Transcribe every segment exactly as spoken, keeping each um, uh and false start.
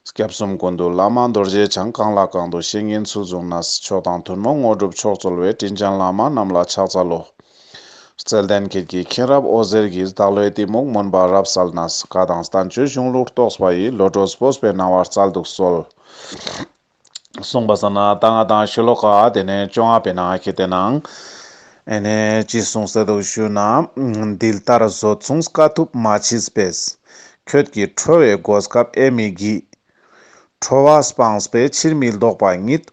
སྐྱབས་གསུམ་ཀུན་འདུས་བླ་མ་རྡོ་རྗེ་འཆང་། གང་ལ་གང་འདུལ་བཤེས་གཉེན་ཚུལ་བཟུང་ནས། མཆོག་དང་ཐུན་མོང་དངོས་གྲུབ་མཆོག་སྩོལ་བའི། དྲིན་ཅན་བླ་མ་རྣམས་ལ་ཕྱག་འཚལ་ལོ། བརྩེ་ལྡན་ཁྱེད་ཀྱི་མཁྱེན་རབ་འོད་ཟེར་གྱིས། བདག་བློའི་གཏི་མུག་མུན་པ་རབ་བསལ་ནས། བཀའ་དང་བསྟན་བཅོས་གཞུང་ལུགས་རྟོགས་པ་ཡི། བློ་གྲོས་སྤོབས་པའི་སྣང་བ་སྩལ་དུ་གསོལ། གསུངས་པ་སང་ན་ད་ང་དང་ཤོ་ལོ་ཀ་དེ་ནས་བཅོ་ལྔ་པའི་ནང་ཁེ་ཏེ་ནང་ཨེ་ནས་ཅི་གསུངས་ཏེ་འདུག་ཞུ་ན། འདི་ལྟར་བཟོད་མཚུངས་དཀའ་ཐུབ་མ་མཆིས་པས། ཁྱོད་ཀྱིས་ཁྲོ་བའི་གོ་སྐབས་ཨེ་མི་བགྱིད། ཁྲོ་བ་སྤངས་པས་ཕྱིར་མི་ལྡོག་པ་ཉིད།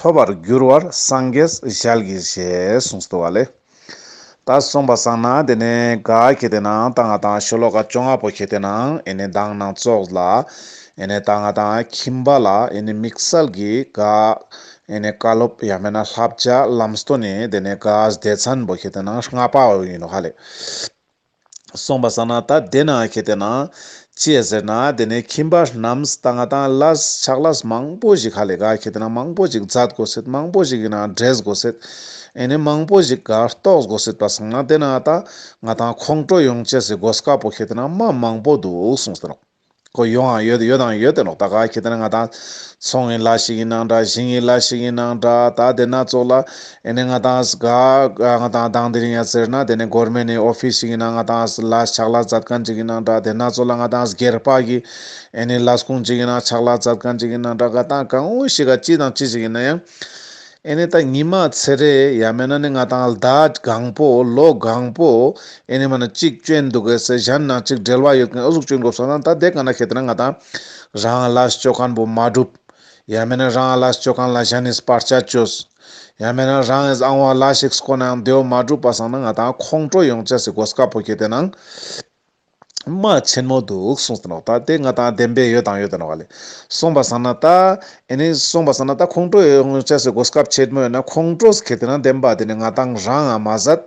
ཐོབ་པར་འགྱུར་བར་སངས་རྒྱས་ཞལ་གྱིས་བཞེས། གསུངས་འདུག་ག་ལེ། ད་གསུངས་པ་སང་ན་དེ་ནས་ག་ཁེ་ཏེ་ནང་ད་ང་དང་ཤོ་ལོ་ཀ་བཅོ་ལྔ་པོ་ཁེ་ཏེ་ནང་ཨེ་ནས་མདང་ནང་ཙོགས་ལ་ཨེ་ནས་ད་ང་དང་ཁྱིམ་པ་ལ་ཨེ་ནས་དམིགས་བསལ་གྱི་ག་ཨེ་ནས་བཀའ་སློབ་ཡང་མེད་ན་བསླབ་བྱ་ལམ་སྟོན་ནི་དེ་ནས་ག་སྡེ་ཚན་པོ་ཁེ་ཏེ་ནང་ལྔ་པ་ཡིན་ནོག་ཧ་ལེ། གསུངས་པ་སང་ན་ད་དེ་ནང་ཁེ་ཏེ་ནང་ཅི་ཡ་ཟེར་ན་དེ་ནས་ཁྱིམ་པ་རྣམས་ད་ང་དང་ལས་ཕྱག་ལས་མང་པོ་ཞིག་ཧ་ལེ་ག་ཁེ་ཏེ་ནང་མང་པོ་ཞིག་མཛད་དགོས་སེད། མང་པོ་ཞིག་ཡིན་ན་འདྲེས་དགོས་སེད། ཨེ་ནས་མང་པོ་ཞིག་ག་རྟོགས་དགོས་སེད་པ་སང་ན་དེ་ནང་ད་ང་དང་ཁོང་ཁྲོ་ཡོང་ཅེས་སི་གོ་སྐབས་པོ་ཁེ་ཏེ་ནང་མ་མང་པོ་འདུག་གསུངས་ཏེ་ནོག་ཁོ་ཡོང་ཡང་ཡོད་ཡོད་དང་ཡོད་དེ་ནོག་ད་ག་ཁེ་ཏེ་ན་ང་དང་ཚོང་གི་ལས་ཤིག་ཡིན་ནང་འདྲ། ཞིང་གི་ལས་ཤིག་ཡིན་ནང་འདྲ། ད་དེ་ན་ཙོགས་ལ་ཨེ་ནས་ང་དང་ག་ང་དང་དང་དེ་རིང་ཡ་ཟེར་ན་དེ་ནས་གོར་མེན་ནི་ཨོ་ཕིས་ཤིག་ཡིན་ནང་ང་དང་ལས་ཕྱག་ལས་མཛད་མཁན་ཅིག་ཡིན་ནང་འདྲ། དེ་ན་ཙོགས་ལ་ང་དང་སྒེར་པ་གི་ཨེ་ནས་ལས་ཁུངས་ཅིག་ཡིན་ནང་ཕྱག་ལས་མཛད་མཁན་ཅིག་ཡིན་ནང་འདྲ། ང་དང་གང་བོ་ཞིག་ག་ཅི་དང་ཅི་ཞིག་ཡིན་ན་ཡང་ཨེ་ནས་ད་ཉི་མ་ཚེ་རེ་ཡང་མེད་ན་ནི་ང་དང་ཟླ་གང་པོ་ལོ་གང་པོ་ཨེ་ནས་མ་ན་ཅིག་བཅོན་འདུག་གེ་ཟེར། གཞན་ནང་ཅིག་འབྲེལ་བ་ཡོད་མཁན་ཨ་ཟུག་བཅོན་དགོས་སོང་ན་ད་དེ་ག་ན་ཁེ་ཏེ་ན་ང་དང་རང་ལས་ཅོ་མཁན་པོ་མ་འགྲུབ། ཡང་མེད་ན་རང་ལས་ཅོ་མཁན་ལ་གཞན་ནི་བར་ཆད་ཅོས། ཡང་མེད་ན་རང་ཨེ་ཨང་བ་ལས་ཤིག་སྐོ་ནའང་དེའོ་མ་འགྲུབ་པ་སང་ན་ང་དང་ཁོང་ཁྲོ་ཡོང་ཅེས་སི་གོ་སྐབས་པོ་ཁེ་ཏེ་ན་མ་ཆེན་མོ་འདུག་གསུངས་ཏེ་ནོག་ད་དེ་ང་དང་བདེན་པའི་ཡོད་དང་ཡོད་དེ་ནོག་ལེ། གསུངས་པ་སང་ན་ད་ཨེ་ནི་གསུངས་པ་སང་ན་ད་ཁོང་ཁྲོ་ཡོང་ཅེས་སི་གོ་སྐབས་ཆེན་མོ་ཡོད་ན་ཁོང་ཁྲོ་ཁེ་ཏེ་ན་བདེན་པ་དེ་ནི་ང་དང་རང་ང་མ་ཟད་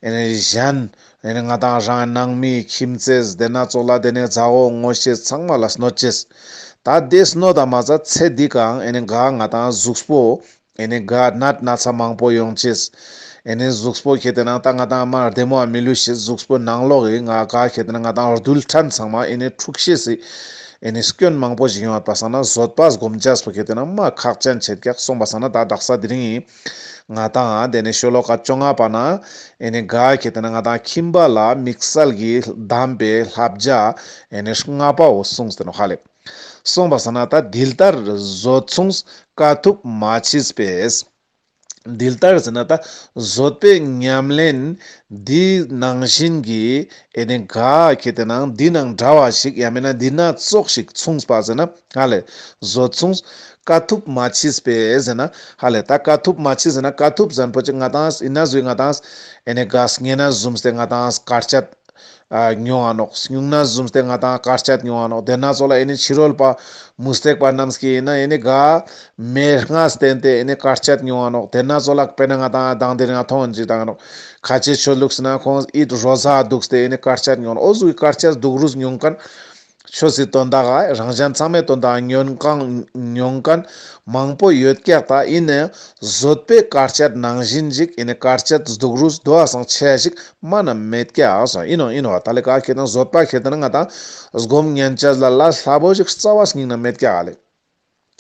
ཨེ་ནི་གཞན་ཨེ་ནི་ང་དང་རང་ནང་མི་ཁྱིམ་མཚེས་དེ་ན་ཙོགས་ལ་དེ་ནི་མཛའ་བོ་ངོ་ཤེས་ཚང་མ་ལ་གནོད་ཅེས། ད་དེ་གནོད་དང་མ་ཟད་ཚེ་འདི་གང་ཨེ་ནི་ག་ང་དང་གཟུགས་པོ་ཨེ་ནི་ག་ནད་ན་ཚ་མང་པོ་ཡོང་ཅེས། ཨེ་ནི་གཟུགས་པོ་ཁེ་ཏེ་ན་ད་ང་དང་མ་བདེ་མོ་མི་ལུས་ཤེས། གཟུགས་པོ་ནང་ལོགས་ཀྱི་ང་ག་ཁེ་ཏེ་ན་ང་དང་རྡུལ་ཕྲན་ཚང་མ་ཨེ་ནི་འཁྲུགས་ཤེས་སི་ཨེ་ནི་སྐྱོན་མང་པོ་ཞིག་ཡོང་བ་སང་ན་བཟོད་པ་སྒོམ་ཅེས་པོ་ཁེ་ཏེ་ན་མ་ཁག་ཅན་ཆེད་ཀྱག་གསུངས་པ་སང་ན་ད་དག་ས་དེ་རིང་ང་དང་དེ་ནི་ཤོ་ལོ་ཀ་བཅོ་ལྔ་པ་ན་ཨེ་ནི་ག་ཁེ་ཏེ་ན་ང་དང་ཁྱིམ་པ་ལ་དམིགས་བསལ་གྱི་གདམས་པའི་བསླབ་བྱ་ཨེ་ནི་ལྔ་པའོ་གསུངས་ཏེ་ནོག་ཧ་ལེ། གསུངས་པ་སང་ན་ད་འདི་ལྟར་བཟོད་མཚུངས་དཀའ་ཐུབ་མ་མཆིས་པས། འདི་ལྟར་ཟེར་ན་ད་བཟོད་པའི་ཉམས་ལེན་འདི་ནང་བཞིན་གྱི་ཨེ་ནི་ག་ཁེ་ཏེ་ན་འདི་ནང་འདྲ་བ་ཞིག་ཡང་མེད་ན་འདི་ན་ཙོགས་ཤིག་མཚུངས་པ་ཟེར་ན་ཧ་ལེ། བཟོད་མཚུངས་དཀའ་ཐུབ་མ་མཆིས་པས་ཟེར་ན་ཧ་ལེ། ད་དཀའ་ཐུབ་མ་མཆིས་ཟེར་ན་དཀའ་ཐུབ་ཟེར་ན་པོ་ཅིག་ང་དང་ཡིན་ན་ཟུག་ང་དང་ཨེ་ནི་ག་ངན་ན་བཟུམ་སྟེ་ང་དང་དཀའ་སྤྱད་ཨ་མྱོང་ང་ནོག་སྨྱུང་གནས་བཟུམ་སྟེ་ང་དང་དཀའ་སྤྱད་མྱོང་ང་ནོག་དེ་ན་ཙོགས་ལ་ཨེ་ནི་ཕྱི་རོལ་པ་མུ་སྟེགས་པ་རྣམས་ཀྱིས་ཡིན་ན་ཨེ་ནི་ག་མེ་རྔ་བསྟན་ཏེ་ཨེ་ནི་དཀའ་སྤྱད་མྱོང་ང་ནོག་དེ་ན་ཙོགས་ལ་དཔེར་ན་ང་དང་དང་དེ་རིང་ང་མཐོང་ཅིག་དང་ནོག་ཁ་ཆེ་ཆོས་ལུགས་ཟེར་ན་ཁོང་ཨིད་རོ་ཟ་འདུག་སྟེ་ཨེ་ནི་དཀའ་སྤྱད་མྱོང་ནོག་འོ་ཟུག་གི་དཀའ་སྤྱད་སྡུག་རུས་མྱོང་མཁན་ཆོས་སི་དོན་དག་ག་རང་གཞན་ཚང་མའི་དོན་དག་མྱོང་མཁན་མྱོང་མཁན་མང་པོ་ཡོད་ཀྱག་ད་ཡིན་ནའང་བཟོད་པའི་དཀའ་སྤྱད་ནང་བཞིན་ཞིག་ཨེ་ནི་དཀའ་སྤྱད་སྡུག་རུས་དོ་བ་སང་ཆེ་ཞིག་མ་ན་མེད་ཀྱག་སོང་། ཡིན་ནོག་ཡིན་ནོག་ད་ལེ་ག་ཁེ་ཏེ་ན་བཟོད་པ་ཁེ་ཏེ་ན་ང་དང་སྒོམ་ཉན་ཅེས་ལ་ལས་སླ་པོ་ཞིག་རྩ་བ་ཉིད་ནས་མེད་ཀྱག་ལེ།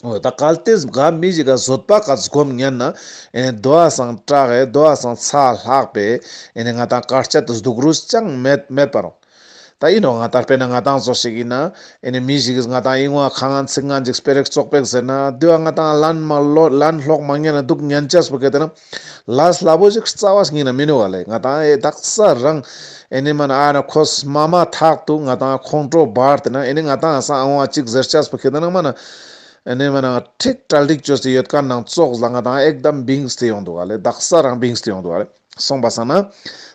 འོ་ད་གལ་ཏེ་ག་མི་ཞིག་ག་བཟོད་པ་ག་སྒོམ་ཉན་ན་ཨེ་ནི་དོ་བ་སང་དྲག་གེ་དོ་བ་སང་ཚ་ལྷག་པའི་ཨེ་ནི་ང་དང་དཀའ་སྤྱད་སྡུག་རུས་ཅང་མེད་མེད་པ་རུང་། ད་ཡིན་ནོག་ང་དང་དཔེར་ན་ང་དང་ཙོགས་ཤིག་ཡིན་ན་ཨེ་ནི་མི་ཞིག་གིས་ང་དང་ཨིན་བ་ཁ་ངན་ཚིག་ངན་ཅིག་སྤེ་ར་ཙོག་པེག་ཟེར་ན་དེ་བ་ང་དང་ལན་མ་ལོ་ལན་ལོག་མ་ཉན་ན་འདུག་ཉན་ཅེས་པོ་ཁེ་ཏེ་ན་ལས་སླ་པོ་ཞིག་རྩ་བ་ཉིད་ནས་མི་ནུག་ག་ལེ། ང་དང་ཨེ་དག་ས་རང་ཨེ་ནི་མ་ན་ཨ་ན་ཁོ་མ་མ་ཐག་ཏུ་ང་དང་ཁོང་ཁྲོ་འབར་ཏེ་ན་ཨེ་ནི་ང་དང་ས་ཨང་བ་ཅིག་ཟེར་ཅེས་པོ་ཁེ་ཏེ་ན་མ་ན་ཨེ་ནི་མ་ན་ཁྲིག་གྲ་སྒྲིག་བཅོས་ཏེ་ཡོད་མཁན་ནང་ཙོགས་ལ་ང་དང་ཨེག་དམ་བིངས་ཏེ་ཡོང་འདུག་ག་ལེ། དག་ས་རང་བིངས་ཏེ་ཡོང་འདུག་ག་ལེ། གསུངས་པ་སང་ན་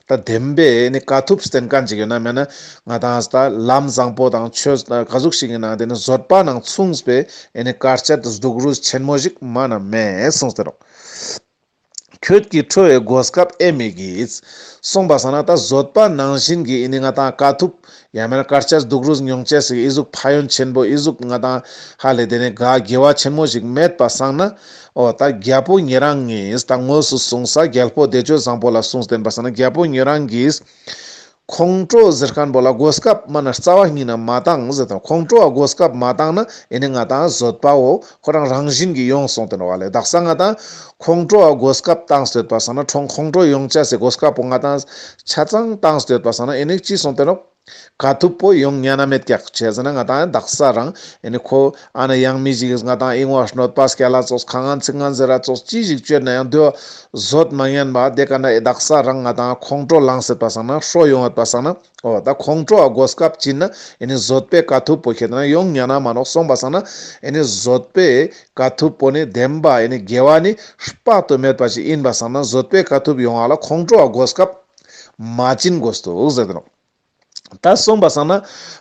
ད་བདེན་པའི་ཨེ་ནི་དཀའ་ཐུབ་བསྟེན་མཁན་ཅིག་ཡོད་ན་མེད་ན་ང་དང་ད་ལམ་བཟང་པོ་དང་ཆོས་ག་ཟུག་ཞིག་ཡིན་ན་དེ་ནི་བཟོད་པ་ནང་མཚུངས་པའི་ཨེ་ནི་དཀའ་སྤྱད་སྡུག་རུས་ཆེན་མོ་ཞིག་མ་ན་མེད་གསུངས་ཏེ་རོག་ཁྱོད་ཀྱིས་ཁྲོ་བའི་གོ་སྐབས་ཨེ་མི་བགྱིད། གསུངས་པ་སང་ན་ད་བཟོད་པ་ནང་བཞིན་གྱི་ཨེ་ནི་ང་དང་དཀའ་ཐུབ་ཡང་མེད་ན་དཀའ་སྤྱད་སྡུག་རུས་མྱོང་ཅེས་སི་ཨི་ཟུག་ཕན་ཡོན་ཆེན་པོ་ཨི་ཟུག་ང་དང་ཧ་ལེ་དེ་ནི་ག་དགེ་བ་ཆེན་མོ་ཞིག་མེད་པ་སང་ན། འོ་ད་རྒྱལ་པོ་ཉེ་རང་ངིས་ད་དངོས་སུ་གསུངས་ས་རྒྱལ་པོ་བདེ་སྤྱོད་བཟང་པོ་ལ་གསུངས་བསྟན་པ་སང་ན་རྒྱལ་པོ་ཉེ་རང་གིས་ ཁོང་ཁྲོ་ཟེར་ཁན་བོ་ལ་གོ་སྐབས་མ་ན་རྩ་བ་ཉིད་ནས་མ་བཏང་ཟེར་དང་། ཁོང་ཁྲོ་བ་གོ་སྐབས་མ་བཏང་ན་ཨེ་ནི་ང་ཏང་བཟོད་པ་བོ་ཁོ་རང་རང་བཞིན་གྱི་ཡོང་སོང་སྟེ་ནོག་ལེ། དག་ས་ང་ཏང་ཁོང་ཁྲོ་བ་གོ་སྐབས་བཏང་སྟེ་ཡོད་པ་སང་ན་ཁོང་ཁོང་ཁྲོ་ཡོང་ཅེས་སི་གོ་སྐབས་པོ་ང་ཏང་ཆ་ཚང་བཏང་སྟེ་ཡོད་པ་སང་ན་ཨེ་ནི་ཅི་སོང་སྟེ་ནོག་དཀའ་ཐུབ་པོ་ཡོང་ཉན་ན་མེད་ཀྱག་ཅེས་ཟེར་ན་ང་ཏང་དག་ས་རང་ཨེ་ནི་ཁོ་ཨ་ན་ཡང་མི་ཞིག་གིས་ང་ཏང་ཨིན་བ་གནོད་པ་སྐྱལ་ལ་ཙོགས་ཁ་ངན་ཚིག་ངན་ཟེར་ར་ཙོགས་ཅི་ཞིག་བཅོས་ན་ཡང་དེ་བ་བཟོད་མ་ཉན་པ་དེ་ཀ་ན་དག་ས་རང་ང་ཏང་ཁོང་ཁྲོ་ལངས་སེད་པ་སང་ན་ཧྲོ་ཡོང་ཡོད་པ་སང་ན། འོ་ད་ཁོང་ཁྲོ་བ་གོ་སྐབས་ཅིག་ན་ཨེ་ནི་བཟོད་པའི་དཀའ་ཐུབ་པོ་ཁྱེད་ན་ཡོང་ཉན་ན་མ་ནོག་སོང་པ་སང་ན་ཨེ་ནི་བཟོད་པའི་དཀའ་ཐུབ་པོ་ནི་བདེན་པ་ཨེ་ནི་དགེ་བ་ནི་དཔག་ཏུ་མེད་པ་ཞིག་ཨིན་པ་སང་ན་བཟོད་པའི་དཀའ་ཐུབ་ཡོང་བ་ལ་ཁོང་ཁྲོ་བ་གོ་སྐབས་མ་བྱིན་དགོས་འདུག་ཟེར་ཏེ་ནོག་ད་སོང་པ་སང་ན་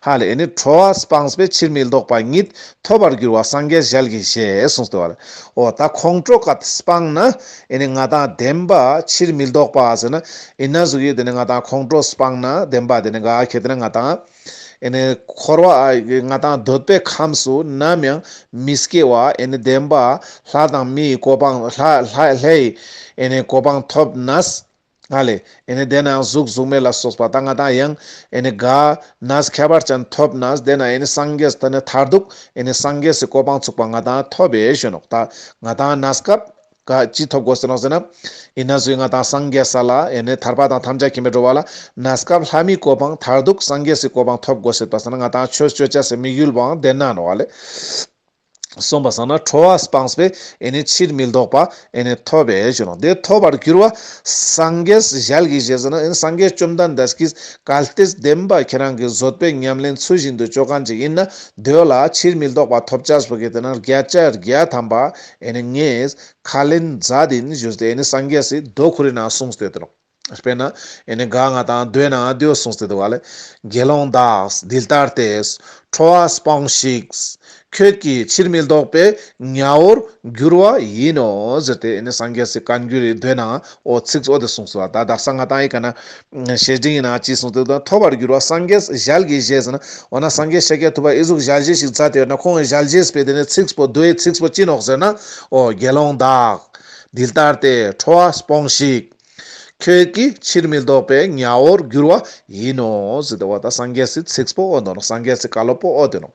ཧ་ལེ་ཨེ་ནི་ཁྲོ་བ་སྤངས་པས་ཕྱིར་མི་ལྡོག་པ་ཉིད་ཐོབ་པར་འགྱུར་བ་སངས་རྒྱས་ཞལ་གྱིས་བཞེས་གསུངས་ཏེ་བ་ལེ། འོ་ད་ཁོང་ཁྲོ་ཀ་སྤངས་ན་ཨེ་ནི་ང་ཏང་བདེན་པ་ཕྱིར་མི་ལྡོག་པ་ཟེར་ན་ཨིན་ན་ཟུག་ཡོད་དེ་ནི་ང་ཏང་ཁོང་ཁྲོ་སྤངས་ན་བདེན་པ་དེ་ནི་ག་ཁྱེད་དེ་ན་ང་ཏང་ཨེ་ནི་འཁོར་བ་ང་ཏང་འདོད་པའི་ཁམས་སུ་ནམ་ཡང་མི་སྐྱེ་བ་ཨེ་ནི་བདེན་པ་ལྷ་དང་མིའི་གོ་འཕང་ལྷ་ལྷ་ལྷའི་ཨེ་ནི་གོ་འཕང་ཐོབ་ནས། ཧ་ལེ། ཨེ་ནི་དེ་ནའང་གཟུགས་གཟུགས་མེད་ལ་སོགས་པ་ད་ང་ཏང་ཡང་ཨེ་ནི་ག་ནས་ཁྱད་པར་ཅན་ཐོབ་ནས་དེ་ན་ཨེ་ནི་སངས་རྒྱས་དེ་ནི་མཐར་ཐུག་ཨེ་ནི་སངས་རྒྱས་སི་གོ་འཕང་ཚུགས་པ་ང་ཏང་ཐོབ་པའི་ཞུ་ནོག་ད་ང་ཏང་གནས་སྐབས་ག་ཅི་ཐོབ་དགོས་ཟེར་ནོག་ཟེར་ན། ཨིན་ན་ཟུག་ང་ཏང་སངས་རྒྱས་ས་ལ་ཨེ་ནི་ཐར་པ་དང་ཐམས་ཅད་མཁྱེན་པའི་འགྲོ་བ་ལ་གནས་སྐབས་ལྷ་མིའི་གོ་འཕང་མཐར་ཐུག་སངས་རྒྱས་སི་གོ་འཕང་ཐོབ་དགོས་ཟེར་པ་སང་ན་ང་ཏང་ཆོས་སྤྱོད་ཅེས་སི་དམིགས་ཡུལ་བོའང་དེ་ན་ནོག་ལེ། སོང་པ་སང་ན་ཁྲོ་བ་སྤངས་པས་ཨེ་ནི་ཕྱིར་མི་ལྡོག་པ་ཨེ་ནི་ཐོབ་པའི་ཞུ་ནོག་དེ་ཐོབ་པར་འགྱུར་བ་སངས་རྒྱས་ཞལ་གྱིས་བཞེས་ཟེར་ན་ཨེ་ནི་སངས་རྒྱས་བཅོམ་ལྡན་འདས་ཀྱིས་གལ་ཏེ་བདེན་པ་ཁྱེད་རང་གི་བཟོད་པའི་ཉམས་ལེན་ཚུལ་བཞིན་དུ་ཅོ་མཁན་ཅིག་ཨིན་ན་དེ་ལ་ཕྱིར་མི་ལྡོག་པ་ཐོབ་ཅེས་པོ་གི་དེ་ན་བརྒྱ་ཆ་བརྒྱ་ཐམ་པ་ཨེ་ནི་ངས་ཁས་ལེན་མཛད་ཡིན་ཞུས་ཏེ་ཨེ་ནི་སངས་རྒྱས་སི་མདོ་ཁོ་རའི་ནང་གསུངས་ཏེ་ཡོད་ནོག་དཔེར་ན་ཨེ་ནི་ག་ང་ཏང་མདོའི་ནང་དེ་གསུངས་ཏེ་འདུག་པ་ལེ། དགེ་སློང་དག་འདི་ལྟར་ཏེ། ཁྲོ་བ་སྤོངས་ཤིག་ཁྱོད་ཀྱིས་ཕྱིར་མི་ལྡོག་པའི་དམྱལ་བོར་འགྱུར་བ་ཡིན་ནོ། ཟེར་ཏེ་ཨེ་ནི་སངས་རྒྱས་སི་བཀའ་འགྱུར་རི་མདོའི་ནང་འོ་ཚིགས་འོ་དེ་གསུངས་སོ། ད་དག་ས་ང་ཏང་ཨི་ཀ་ན་བཤེས་སྤྲིང་ཡིན་ན་ཅི་གསུངས་ཏེ་འདུག་ཐོབ་པར་འགྱུར་བ་སངས་རྒྱས་ཞལ་གྱིས་བཞེས་ཟེར་ན་འོ་ན་སངས་རྒྱས་ཤཱཀྱ་ཐུབ་པ་ཨི་ཟུག་ཞལ་བཞེས་ཤིག་མཛད་དེ་ཡོད་ན་ཁོང་གི་ཞལ་བཞེས་པའི་དེ་ནི་ཚིགས་པོ་མདོའི་ཚིགས་པོ་ཅི་ནོག་ཟེར་ན། འོ་དགེ་སློང་དག་འདི་ལྟར་ཏེ་ཁྲོ་བ་སྤོངས་ཤིག་ཁྱོད་ཀྱིས་ཕྱིར་མི་ལྡོག་པའི་དམྱལ་བོར་འགྱུར་བ་ཡིན་ནོ། ཟེར་ཏེ་འོ་ད་སངས་རྒྱས་སི་ཚིགས་པོ་འོ་དོ་ནོག་སངས་རྒྱས་སི་བཀའ་སློབ་པོ་འོ་དོ་ནོག་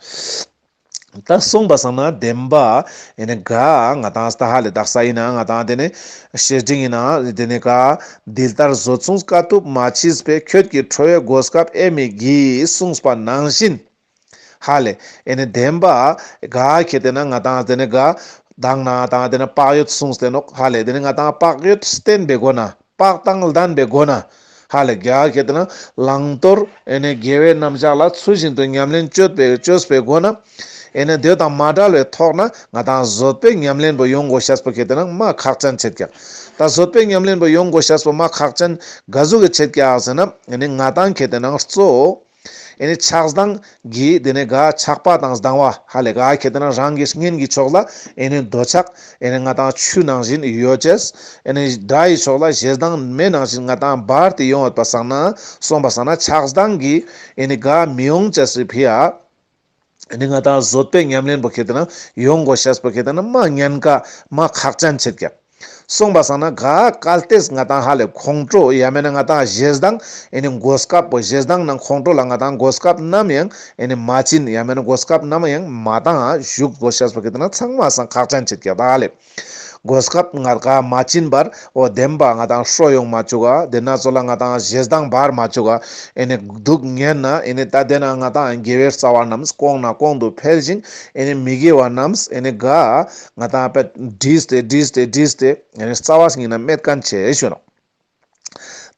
ད་སོང་པ་སང་ན་བདེན་པ་ཨེ་ནི་ག་ང་ཏང་ད་ཧ་ལེ་དག་ས་ཡིན་ན་ང་ཏང་དེ་ནི་བཤེས་སྤྲིང་ཡིན་ན་དེ་ནི་ག་འདི་ལྟར་བཟོད་མཚུངས་དཀའ་ཐུབ་མ་མཆིས་པས་ཁྱོད་ཀྱིས་ཁྲོ་བའི་གོ་སྐབས་ཨེ་མི་བགྱིད་གསུངས་པ་ནང་བཞིན། ཧ་ལེ། ཨེ་ནི་བདེན་པ་ག་ཁྱེད་དེ་ན་ང་ཏང་དེ་ནི་ག་དང་ན་ང་ཏང་དེ་ནི་བག་ཡོད་གསུངས་ཏེ་ནོག་ཧ་ལེ། དེ་ནི་ང་ཏང་བག་ཡོད་བསྟེན་པའི་སྒོ་ན་བག་དང་ལྡན་པའི་སྒོ་ན་ཧ་ལེ་ག་ཁྱེད་དེ་ན་བླང་དོར་ཨེ་ནི་དགེ་བའི་རྣམ་གཞག་ལ་ཚུལ་བཞིན་དུ་ཉམས་ལེན་བཅོས་པའི་བཅོས་པའི་སྒོ་ན་ཨེ་ནི་དེ་དང་མ་བྲལ་བའི་ཐོག་ན་ང་ཏང་བཟོད་པའི་ཉམས་ལེན་པོ་ཡོང་དགོས་ཤེས་པོ་ཁྱེད་དེ་ན་མ་ཁག་ཅན་ཆེད་ཀྱག་ད་བཟོད་པའི་ཉམས་ལེན་པོ་ཡོང་དགོས་ཤེས་པོ་མ་ཁག་ཅན་ག་ཟུག་གི་ཆེད་ཀྱག་ཟེར་ན་ཨེ་ནི་ང་ཏང་ཁྱེད་དེ་ན་གཙོ་བོ། ཨེ་ནི་ཆགས་སྡང་གི་དེ་ནི་ག་ཆགས་པ་དང་སྡང་བ་ཧ་ལེ་ག་ཁྱེད་དེ་ན་རང་གི་གཉེན་གྱི་ཕྱོགས་ལ་ཨེ་ནི་འདོད་ཆགས་ཨེ་ནི་ང་ཏང་ཆུ་ནང་བཞིན་ཡོད་ཅེས། ཨེ་ནི་དགྲ་ཡི་ཕྱོགས་ལ་ཞེ་སྡང་མེ་ནང་བཞིན་ང་ཏང་འབར་ཏེ་ཡོང་ཡོད་པ་སང་ན་སོང་པ་སང་ན་ཆགས་སྡང་གི་ཨེ་ནི་ག་མི་ཡོང་ཅེས་སི་ཕི་ཡ། ཨེ་ནི་ང་ཏང་བཟོད་པའི་ཉམས་ལེན་པོ་ཁྱེད་དེ་ན་ཡོང་དགོས་ཤེས་པོ་ཁྱེད་དེ་ན་མ་ཉེན་ཁ་མ་ཁག་ཅན་ཆེད་ཀྱག་སོང་པ་སང་ན་ག་གལ་ཏེ་ང་ཏང་ཧ་ལེ་ཁོང་ཁྲོ་ཡང་མེད་ན་ང་ཏང་ཞེ་སྡང་ཨེ་ནི་གོ་སྐབས་པོ་ཞེ་སྡང་ནང་ཁོང་ཁྲོ་ལ་ང་ཏང་གོ་སྐབས་ནམ་ཡང་ཨེ་ནི་མ་བྱིན་ཡང་མེད་ན་གོ་སྐབས་ནམ་ཡང་མ་བཏང་ཞུགས་དགོས་ཤེས་པོ་ཁྱེད་དེ་ན་ཚང་མ་སང་ཁག་ཅན་ཆེད་ཀྱག་ད་ཧ་ལེ། གོ་སྐབས་ང་ཏང་མ་བྱིན་པར་འོ་བདེན་པ་ང་ཏང་ཧྲོ་ཡོང་མ་བཅུག་ག་དེ་ན་ཚོ་ལ་ང་ཏང་ཞེ་སྡང་འབར་མ་བཅུག་ག་ཨེ་ནི་སྡུག་བསྔལ་ན་ཨེ་ནི་ད་དེ་ན་ང་ཏང་དགེ་བའི་རྩ་བ་རྣམས་གོང་ནས་གོང་དུ་འཕེལ་ཞིང་ཨེ་ནི་མི་དགེ་བ་རྣམས་ཨེ་ནི་ག་ང་ཏང་བྲིས་ཏེ་བྲིས་ཏེ་བྲིས་ཏེ་ཨེ་ནི་རྩ་བ་ཉིད་ནས་མེད་མཁན་ཆེ་ཞུ་ནོག་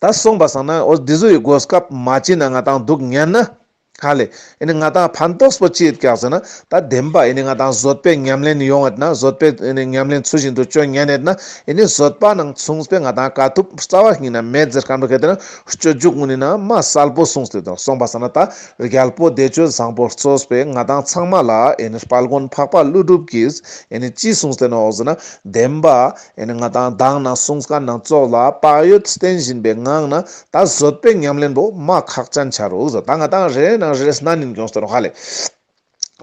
ད་སོང་པ་སང་ན་འོ་འདི་ཚོ་ཡི་གོ་སྐབས་མ་བྱིན་ན་ང་ཏང་སྡུག་བསྔལ་ན། ཧ་ལེ། ཨེ་ནི་ང་ཏང་ཕན་ཐོགས་པོ་ཅི་ཡོད་ཀྱག་ཟེར་ན། ད་བདེན་པ་ཨེ་ནི་ང་ཏང་བཟོད་པའི་ཉམས་ལེན་ཡོང་ཡོད་ན། བཟོད་པའི་ཨེ་ནི་ཉམས་ལེན་ཚུལ་བཞིན་དུ་ཅོ་ཉན་ཡོད་ན། ཨེ་ནི་བཟོད་པ་ནང་མཚུངས་པའི་ང་ཏང་དཀའ་ཐུབ་རྩ་བ་ཉིད་ནས་མེད་ཟེར་མཁན་པོ་ཁྱེད་དེ་ན་སྤྱོད་འཇུག་གུན་ནི་ན་མ་གསལ་པོ་གསུངས་ཏེ་དང་། སོང་པ་སང་ན་ད་རྒྱལ་པོ་བདེ་སྤྱོད་བཟང་པོ་གཙོས་པའི་ང་ཏང་ཚང་མ་ལ་ཨེ་ནི་དཔལ་མགོན་འཕགས་པ་ཀླུ་སྒྲུབ་ཀྱིས་ཨེ་ནི་ཅི་གསུངས་ཏེ་ནོག་ཟེར་ན། བདེན་པ་ཨེ་ནི་ང་ཏང་མདང་ནང་གསུངས་མཁན་ནང་ཙོགས་ལ་བག་ཡོད་བསྟེན་བཞིན་པའི་ངང་ན་ད་བཟོད་པའི་ཉམས་ལེན་པོ་མ་ཁག་ཅན་ཆ་རུག་ཟེར། ད་ང་ཏང་རེ་ནང་རེ་སྣ་ནིན་གྱོང་སྟེ་རུག་ཧ་ལེ།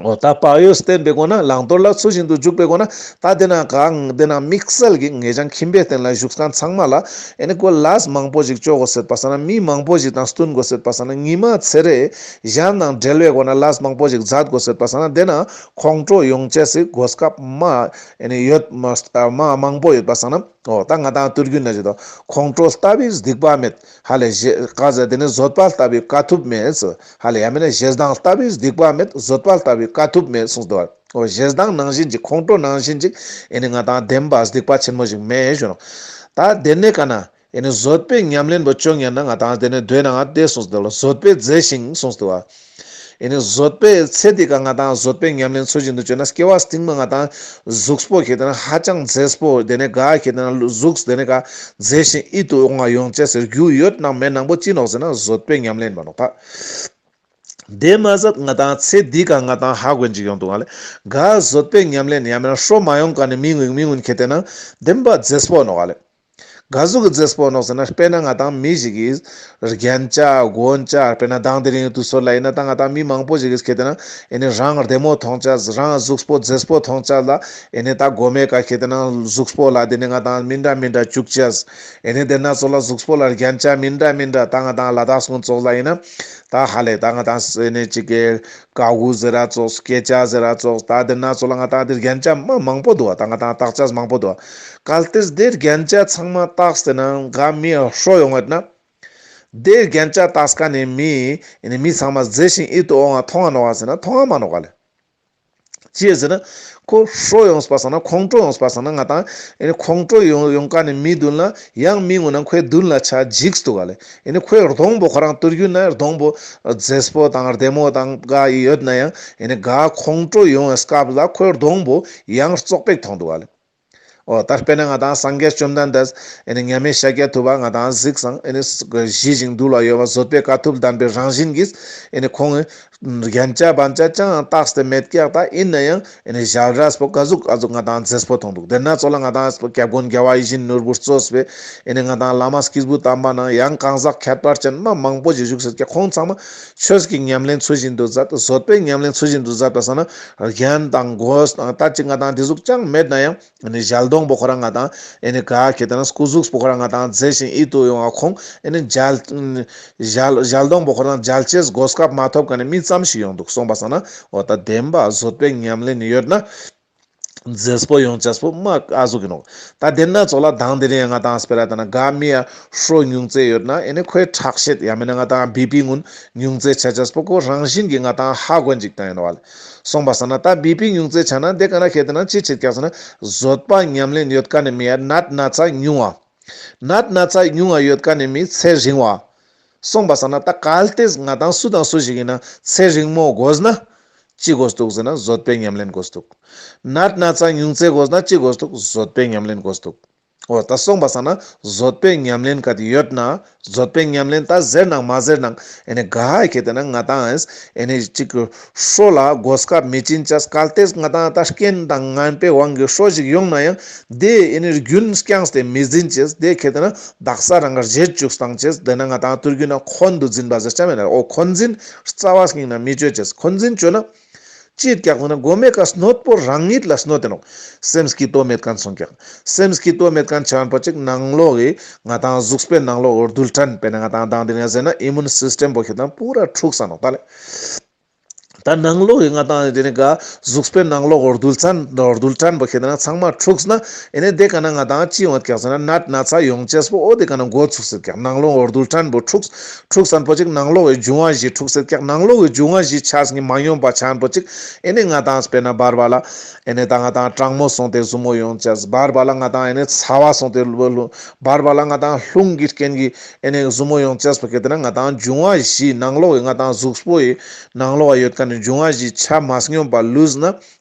འོ་ད་བག་ཡོད་བསྟེན་པའི་སྒོ་ན་བླང་དོར་ལ་ཚུལ་བཞིན་དུ་འཇུག་པའི་སྒོ་ན་ད་དེ་ན་གང་དེ་ན་དམིགས་བསལ་གྱི་ངེས་ཀྱང་ཁྱིམ་པའི་རྟེན་ལ་བཞུགས་མཁན་ཚང་མ་ལ་ཨེ་ནི་ཁོ་ལས་མང་པོ་ཞིག་ཅོ་དགོས་ཟེར་པ་སང་ན་མི་མང་པོ་ཞིག་དང་བསྟུན་དགོས་ཟེར་པ་སང་ན་ཉི་མ་ཚེ་རེ་གཞན་དང་འབྲེལ་བའི་སྒོ་ན་ལས་མང་པོ་ཞིག་མཛད་དགོས་ཟེར་པ་སང་ན་དེ་ན་ཁོང་ཁྲོ་ཡོང་ཅེས་སི་གོ་སྐབས་མ་ཨེ་ནི་ཡོད་མ་མ་མང་པོ་ཡོད་པ་སང་ན། འོ་ད་ང་དང་དུས་རྒྱུན་ན་ཞུ་དོ། ཁོང་ཁྲོ་ལྟ་བུའི་སྡིག་པ་མེད། ཧ་ལེ་ཞེ་ག་ཟེར་དེ་ནི་བཟོད་པ་ལྟ་བུའི་དཀའ་ཐུབ་མེད། ཧ་ལེ་ཡང་མིན་ན་ཞེ་སྡང་ལྟ་བུའི་སྡིག་པ་མེད། བཟོད་པ་ལྟ་བུའི་དཀའ་ཐུབ་མེད་གསུངས་འདུག་བ། འོ་ཞེ་སྡང་ནང་བཞིན་ཅིག་ཁོང་ཁྲོ་ནང་བཞིན་ཅིག་ཨེ་ནི་ང་དང་བདེན་པ་སྡིག་པ་ཆེན་མོ་ཞིག་མེད་ཞུ་ནོ། ད་དེ་ནས་ག་ན་ཨེ་ནི་བཟོད་པའི་ཉམས་ལེན་པོ་ཅོ་ཉན་ན་ང་དང་དེ་ནས་མདོའི་ནང་ང་དེ་གསུངས་འདུག་ལ་བཟོད་པས་མཛེས་ཤིང་གསུངས་འདུག་བ། ཨེ་ནི་བཟོད་པའི་ཚེ་འདི་ཀ་ང་དང་བཟོད་པའི་ཉམས་ལེན་ཚུལ་བཞིན་དུ་བཅོས་ན་སྐྱེ་བ་སྟིང་མ་ང་དང་གཟུགས་པོ་ཁེ་ཏེ་ན་ཧ་ཅང་མཛེས་པོ་དེ་ནས་ག་ཁེ་ཏེ་ན་གཟུགས་དེ་ནས་ག་མཛེས་ཤིང་ཡིད་དུ་འོང་བ་ཡོང་ཅེས་ཟེར་རྒྱུ་ཡོད་ནང་མེད་ནང་པོ་ཅི་ནོག་ཟེར་ན་བཟོད་པའི་ཉམས་ལེན་པ་ནོག་ད། དེ་མ་ཟད་ང་དང་ཚེ་འདི་ཀ་ང་དང་ཧ་གོན་ཅིག་ཡོང་འདུག་ག་ལེ། ག་བཟོད་པའི་ཉམས་ལེན་ཡང་མིན་ན་ཧྲོ་མ་ཡོང་ཀ་ནས་མི་ངུན་མི་ངུན་ཁེ་ཏེ་ན་བདེན་པ་མཛེས་པོ་ནོག་ག་ལེ། ག་ཟུག་གི་མཛེས་པོ་ནོག་ཟེར་ན་དཔེར་ན་ང་དང་མི་ཞིག་གིས་རྒྱན་ཆ་གོན་ཆ་དཔེར་ན་མདང་དེ་རིང་དུས་ཚོད་ལ་ཡིན་ན་ད་ང་དང་མི་མང་པོ་ཞིག་གིས་ཁེ་ཏེ་ན་ཨེ་ནི་རང་བདེ་མོ་མཐོང་ཆ་རང་གཟུགས་པོ་མཛེས་པོ་མཐོང་ཆ་ལ་ཨེ་ནི་ད་མགོ་མའི་ཀ་ཁེ་ཏེ་ན་གཟུགས་པོ་ལ་དེ་ནི་ང་དང་མི་འདྲ་མི་འདྲ་བཅུག་ཆ་ཨེ་ནི་དེ་ན་ཚོ་ལ་གཟུགས་པོ་ལ་རྒྱན་ཆ་མི་འདྲ་མི་འདྲ་ད་ང་དང་ལ་དྭགས་སྔོན་ཚོགས་ལ་ཡིན་ན་ད་ཧ་ལེ་ད་ང་དང་ཨེ་ནི་ཅིག་གི་ཀ་གུ་ཟེར་ར་ཙོགས་སྐེ་ཆ་ཟེར་ར་ཙོགས་ད་དེ་ན་ཚོ་ལ་ང་དང་དེ་རྒྱན་ཆ་མ་མང་པོ་འདུག་བ། ད་ང་དང་བཏགས་ཆ་མང་པོ་འདུག་བ། གལ་ཏེ་དེ་རྒྱན་ཆ་ཚང་མ་བཏགས་ཏེ་ན་ག་མི་ཧྲོ་ཡོང་ཡོད་ན། དེ་རྒྱན་ཆ་བཏགས་ཀ་ནས་མི་ཨེ་ནི་མི་ཚང་མ་མཛེས་ཤིང་ཡིད་དུ་འོང་བ་མཐོང་ང་ནོག་བ་ཟེར་ན་མཐོང་ང་མ་ནོག་ག་ལེ། ཅི་ཟེར་ན། ཁོ་ཧྲོ་ཡོངས་པ་སང་ན་ཁོང་ཁྲོ་ཡོངས་པ་སང་ན་ང་དང་ཨེ་ནི་ཁོང་ཁྲོ་ཡོང་ཡོང་ཀ་ནས་མི་མདུན་ལ་ཡང་མི་ངུ་ན་ཁོའི་མདུན་ལ་ཆ་འཇིགས་འདུག་ག་ལེ། ཨེ་ནི་ཁོའི་གདོང་པོ་ཁོ་རང་དུས་རྒྱུན་ན་གདོང་པོ་མཛེས་པོ་དང་བདེ་མོ་དང་ག་ཡོད་ན་ཡང་ཨེ་ནི་ག་ཁོང་ཁྲོ་ཡོང་བའི་སྐབས་ལ་ཁོའི་གདོང་པོ་ཡང་བཙོག་པོ་ཞིག་མཐོང་འདུག་ག་ལེ། འོ་ད་དཔེར་ན་ང་དང་སངས་རྒྱས་བཅོམ་ལྡན་འདས་ཨེ་ནི་མཉམ་མེད་ཤཱཀྱ་ཐུབ་པ་ང་དང་གཟིགས་སང་ཨེ་ནི་ཞི་ཞིང་དུལ་བ་ཡོད་པ་བཟོད་པའི་དཀའ་ཐུབ་ལྡན་པའི་རང་བཞིན་གྱིས་ཨེ་ནི་ཁོང་རྒྱན་ཆ་བན་ཆ་ཅང་བཏགས་ཏེ་མེད་ཀྱག་ད་ཡིན་ན་ཡང་ཨེ་ནི་ཞལ་རས་པོ་ག་ཟུག་ག་ཟུག་ང་དང་མཛེས་པོ་མཐོང་འདུག་དེ་ན་ཚོ་ལ་ང་དང་སྐྱབས་མགོན་རྒྱལ་བ་ཡིད་བཞིན་ནོར་བུ་གཙོས་པའི་ཨེ་ནི་ང་དང་བླ་མ་སྐྱེས་བུ་དམ་པ་ནང་ཡང་གང་ཟག་ཁྱད་པར་ཅན་མ་མང་པོ་ཞིག་བཞུགས་ཟེར་ཀྱག་ཁོང་ཚང་མ་ཆོས་ཀྱི་ཉམས་ལེན་ཚུལ་བཞིན་དུ་མཛད་བཟོད་པའི་ཉམས་ལེན་ཚུལ་བཞིན་དུ་མཛད་པ་སང་ན་རྒྱན་དང་གོས་དང་ད་ཅིག་ང་དང་དེ་ཟུག་ཅང་མེད་ན་ཡང་ཨེ་ནི་ཞལ་གདོང་པོ་ཁོ་རང་ང་དང་ཨེ་ནི་ག་ཁེ་ཏེ་ན་སྐུ་གཟུགས་པོ་ཁོ་རང་ང་དང་མཛེས་ཤིང་ཡིད་དུ་འོང་བ་ཁོང་ཨེ་ནི་ཞལ་ཞལ་ཞལ་གདོང་པོ་ཁོ་རང་མཇལ་ཅེས་གོ་སྐབས་མ་ཐོབ་ཀ་ནས་མི་ཙམ་ཞིག་ཡོང་འདུག་སོང་པ་སང་ན་འོ་ད་བདེན་པ་བཟོད་པའི་ཉམས་ལེན་ཡོད་ན་མཛེས་པོ་ཡོང་ཅེས་པོ་མ་ཨ་ཟུག་ཡིན་ནོག་ད་དེ་ན་ཚོ་ལ་དང་དེ་རིང་ང་དང་སྤེ་ར་ད་ན་ག་མི་ཡ་ཧྲོ་ཉུང་ཙེ་ཡོད་ན་ཨེ་ནི་ཁོའི་ཁྲག་ཤེད་ཡང་མིན་ན་ང་དང་བི་པི་ངུན་ཉུང་ཙེ་ཆ་ཅེས་པོ་ཁོ་རང་བཞིན་གྱི་ང་དང་ཧ་གོན་ཅིག་ད་ཡིན་ནོག་ལེ། སོང་པ་སང་ན་ད་བི་པི་ཉུང་ཙེ་ཆ་ན་དེ་ག་ན་ཁེ་ཏེ་ན་ཅི་ཆེད་ཀྱག་ཟེར་ན་བཟོད་པ་ཉམས་ལེན་ཡོད་ཀ་ནས་མི་ཡ་ནད་ན་ཚ་ཉུང་བ། ནད་ན་ཚ་ཉུང་བ་ཡོད་ཀ་ནས་མི་ཚེ་རིང་བ། སོང་པ་སང་ན་ད་གལ་ཏེ་ང་དང་སུ་དང་སུ་ཞིག་ཡིན་ན་ཚེ་རིང་མོ་དགོས་ན་ཅི་དགོས་འདུག་ཟེར་ན་བཟོད་པའི་ཉམས་ལེན་དགོས་འདུག་ནད་ན་ཚ་ཉུང་ཙེ་དགོས་ན་ཅི་དགོས་འདུག་བཟོད་པའི་ཉམས་ལེན་དགོས་འདུག་འོ་ད་སོང་པ་སང་ན་བཟོད་པའི་ཉམས་ལེན་ག་དེ་ཡོད་ན་བཟོད་པའི་ཉམས་ལེན་ད་ཟེར་ནང་མ་ཟེར་ནང་ཨེ་ནི་ག་ཧ་ཁེ་ཏེ་ན་ང་དང་ཨེ་ནི་ཅིག་ཧྲོ་ལ་གོ་སྐབས་མི་སྦྱིན་ཅེས་གལ་ཏེ་ང་དང་ད་རྐྱེན་དང་ངན་པའི་དབང་གིས་ཧྲོ་ཞིག་ཡོང་ན་ཡང་དེ་ཨེ་ནི་རྒྱུན་བསྐྱངས་ཏེ་མི་འཛིན་ཅེས་དེ་ཁེ་ཏེ་ན་དག་ས་རང་གར་བརྗེད་བཅུག་སྟངས་ཅེས་དེ་ན་ང་དང་དུས་རྒྱུན་ན་འཁོན་དུ་འཛིན་པ་ཟེར་ཅེས་མེད་ན་འོ་འཁོན་འཛིན་རྩ་བ་ཉིད་ནས་མི་བཅོ་ཅེས་འཁོན་འཛིན་བཅོ་ན། ཅི་ཡོད་ཀྱག་ཟེར་ན་མགོ་མའི་ཀ་གནོད་པོ་རང་ཉིད་ལ་གནོད་དེ་ནོག་སེམས་སྐྱིད་པོ་མེད་མཁན་སོང་ཀྱག་སེམས་སྐྱིད་པོ་མེད་མཁན་ཆ་བན་པོ་ཅིག་ནང་ལོགས་ཀྱི་ང་དང་གཟུགས་པོའི་ནང་ལོགས་རྡུལ་ཕྲན་དཔེར་ན་ང་དང་དང་དེ་ནས་ཟེར་ན་ཨི་མུན་སིས་ཊེམ་པོ་ཁེ་ཏེ་ན་པུ་ར་འཁྲུགས་ས་ནོག་ད་ལེ། ད་ནང་ལོགས་ཀྱི་ང་དང་དེ་ནས་ག་གཟུགས་པོའི་ནང་ལོགས་རྡུལ་ཕྲན་རྡུལ་ཕྲན་པོ་ཁེ་ཏེ་ན་ཚང་མ་འཁྲུགས་ན་ཨེ་ནས་དེ་ཀ་ན་ང་དང་ཅི་ཡོང་ཀྱག་ཟེར་ན་ནད་ན་ཚ་ཡོང་ཅེས་པོ་འོ་དེ་ཀ་ན་འགོ་ཚུགས་སེ་ཀྱག་ནང་ལོགས་རྡུལ་ཕྲན་པོ་འཁྲུགས་འཁྲུགས་སན་པོ་ཅིག་ནང་ལོགས་ཀྱི་འབྱུང་བ་བཞི་འཁྲུགས་སེ་ཀྱག་ནང་ལོགས་ཀྱི་འབྱུང་བ་བཞི་ཆ་སྙིང་མ་སྙོམས་པ་ཆ་བན་པོ་ཅིག་ཨེ་ནས་ང་དང་དཔེར་ན་བར་བར་ལ་ཨེ་ནས་ད་ང་དང་གྲང་མོ་སོང་སྟེ་ཟུར་མོ་ཡོང་ཅེས། བར་བར་ལ་ང་དང་ཨེ་ནས་ཚ་བ་སོང་སྟེ་ལུ་ལུ་བར་བར་ལ་ང་དང་རླུང་གི་རྐྱེན་གྱིས་ཨེ་ནས་ཟུར་མོ་ཡོང་ཅེས་པོ་ཁེ་ཏེ་ན་ང་དང་འབྱུང་བ་བཞི་ནང་ལོགས་ཀྱི་ང་དང་གཟུགས་པོ་ཡི་ནང་ལོགས་ཡོད་མཁན་ནི་འབྱུང་བ་བཞི་ཆ་མ་སྙོམས་པ་ལུས་ན།